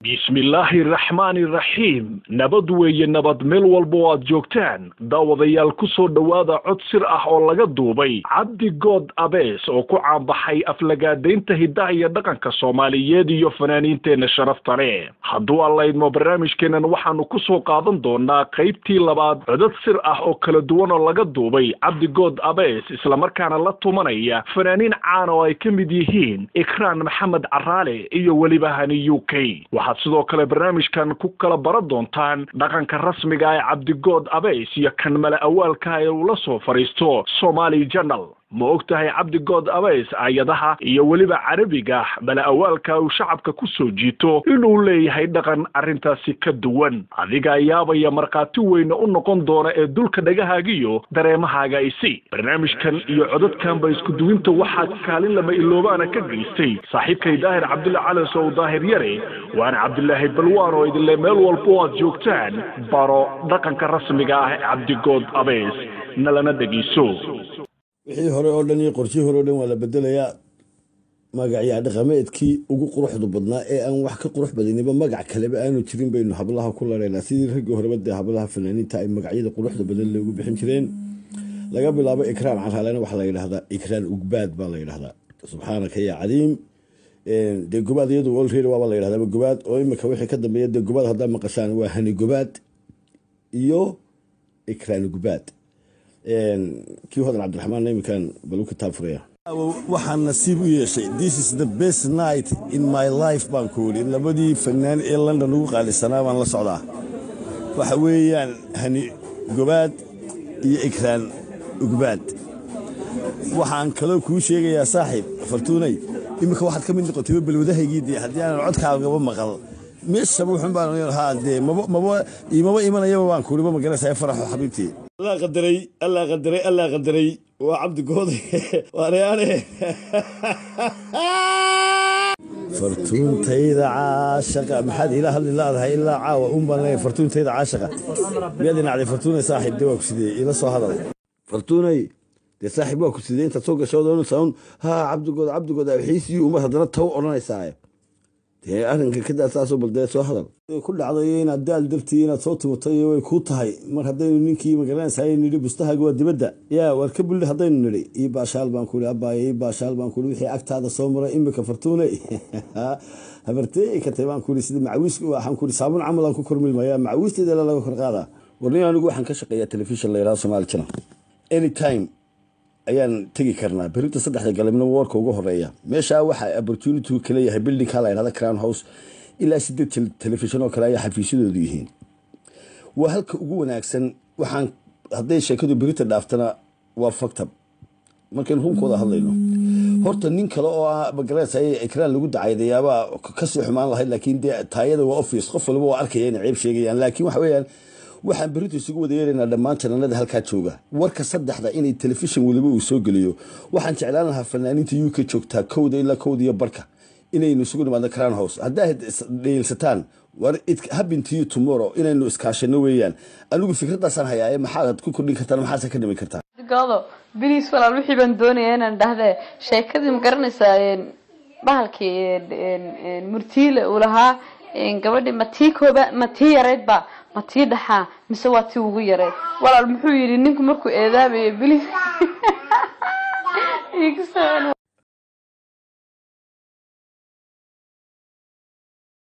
Bismillaahi raxmaani raxiim. Nabad weeye, nabad meel walba oo aad joogtaan. Daawadayaal, ku soo dhowaada cod sir ah oo laga duubay Cabdi Good Abees oo ku caanbaxay aflagaadaynta hiddaha iyo dhaqanka Soomaaliyeed iyo fanaaniinteenna sharafta leh. Hadduu Alla idmo, barnaamijkeennan waxaanu ku soo qaadan doonaa qaybtii labaad, codad sir ah oo kala duwan oo laga duubay Cabdi Good Abees, islamarkaana la tumanaya fanaaniin caan oo ay ka mid yihiin Ikraan Maxamed Caraale iyo weliba Hani UK. Waxaad sidoo kale barnaamijkan ku kala baran doontaan dhaqanka rasmiga ee Cabdigood Abeys iyo kan mala awaalka ee uu la soo fadhiisto Somali Channel. Ma og tahay Cabdigood Abeys ayadaha iyo weliba Carabiga mala awaalka uu shacabka ku soo jiito inuu leeyahay dhaqan arrintaasi ka duwan? Adiga yaabaya, markhaati weyne u noqon doona ee dulka dhagahaagiyo dareemahaaga isi. Barnaamijkan iyo codadkanba isku duwinta waxaa kaalin lama iloobaana ka geystay saaxiibkay Daahir Cabdulla Calasow, Daahir Yare. Waana Cabdilaahi Balwaan oo idinle meel walba oo aad joogtaan baro dhaqanka rasmiga ah ee Cabdigood Abeys, nalana dhegeyso. Wixii hore oo dhan iyo qorshihii hore o dhan waa la bedelayaa. Magacyaa dhaqameedkii ugu quruxda badnaa ee aan wax ka qurux badaniba, magac kaleba aanu jirin, baynu hablaha ku laraynaa, sidii raggii horeba dee hablaha fanaaniinta ay magacyada quruxda badan loogu bixin jireen. Laga bilaabo Ikraan Caraalena waxaa la yidhahdaa Ikraan Ugbaad baa la yidhahdaa. Subxaanaka yaa cadiim. Dee Gobaad iyadu already waaba la yidhahdaa Gobaad, oo imika wixii ka dambeeya dee Gobaad haddaa maqashaan waa Hani Gobaad iyo Ikraan Ugbaad. Kii Hodan Cabdiraxmaan iminkan balu kitaab furaya. Waxaan nasiib u yeeshay, this is the best night in my life baan ku yidhi. Labadii fanaan ee London ugu qaalisanaa baan la socdaa, waxa weeyaan Hani Gobaad iyo Ikraan Ugbaad. Waxaan kaloo kuu sheegayaa, saaxiib Fartuunay, iminka waxaad ka mid noqotayba balwadahaygii. Dee haddii aanan codkaagaba maqal meeshaba wuxun baan haa dee maba maba imaba imanayaba baan kuuriba. Ma garanaysaa, faraxo xabiibtii? Allah qadaray, Allah qadaray, Allah qadaray. Waa Cabdi Goode wareyaane. Fartuuntayda caashaqa, maxaad ila hadli laadahay ilaa caawa? Un baan leeyahay, fartuuntayda caashaqa, miyaad inacday? Fartuunay saaxiib, dee waa ku sidee? Ila soo hadal, Fartuunay. Dee saaxiib, waa ku sidee? Intaad soo gasho oonaysaa un haa Cabdigood, Cabdigood xiisii umad, haddana taw odhanaysaa. Dee arrinka kadaa saasoo, bal dee soo hadal. Ku dhacday inaad daal dartii inaad soo tumatay way kuu tahay. Mar haddaynu ninkii magaranaysaa nidhi bustahaaga waa dibadda, yaa waar ka bulli haddaynu nidhi, ii baashaal baan kuhi, abbaaye, ii baashaal baan kuhi. Wixii agtaada soo maray imika, Fartuunay, habartee ka tahay baan kuhi. Sida macawiis waxaan kuhi saabuun camal aan ku kormilmaya, macawiisteeda laga kor qaadaa. Warnin, anigu waxaan ka shaqeeyaa telefishin la yidhahdo Somali Channel. Anytime ayaan tegi karnaa berrinta 3da galabnimo warka ugu horeeya. Meeshaa waxaa opportunity kala yahay buildingka la yidhahda Crown House, ilaa 8 telefishin oo kale ayaa xafiisyadoodu yihiin. Waa halka ugu wanaagsan. Waxaan hadday sheekadu berita dhaaftana waa factab. Markaynu runkooda hadlayno, horta nin kale oo ah magaranaysa Ikraan lagu dacaydayaabaa kasii xumaan lahayd, laakiin dee taayada waa obvious, qof waliba waa arkaya inay ceeb sheegayaan. Laakiin waxa weeyaan, waxaan berrintu isugu wada yeeraynaa dhammaan channelada halkaa jooga warka 3da inay telefishin waliba uu soo geliyo. Waxaan jeclaan lahaa fanaaniinta UK joogtaa 1da ilaa 1:30 inaynu isugu nimaadno Crown House. Haddaa dheelsataan, war it happen to you tomorrow, inaynu iskaashano weeyaan. Anigu fikraddaasaan hayaaye, maxaad ku kordhin kartaan, maxaase ka dhimi kartaa? Godo bilis walaal, wixii baan doonaya inaan dhahdee sheekadii, ma garanaysaa, bahalkii murtiile uu lahaa gabadhii, ma tii kooba, ma tii yareyd ba, ma tii dhaxaa, mise waa tii ugu yareyd? Walaal, muxuu yidhi ninku markuu eedaabayo? Bilis iga soo.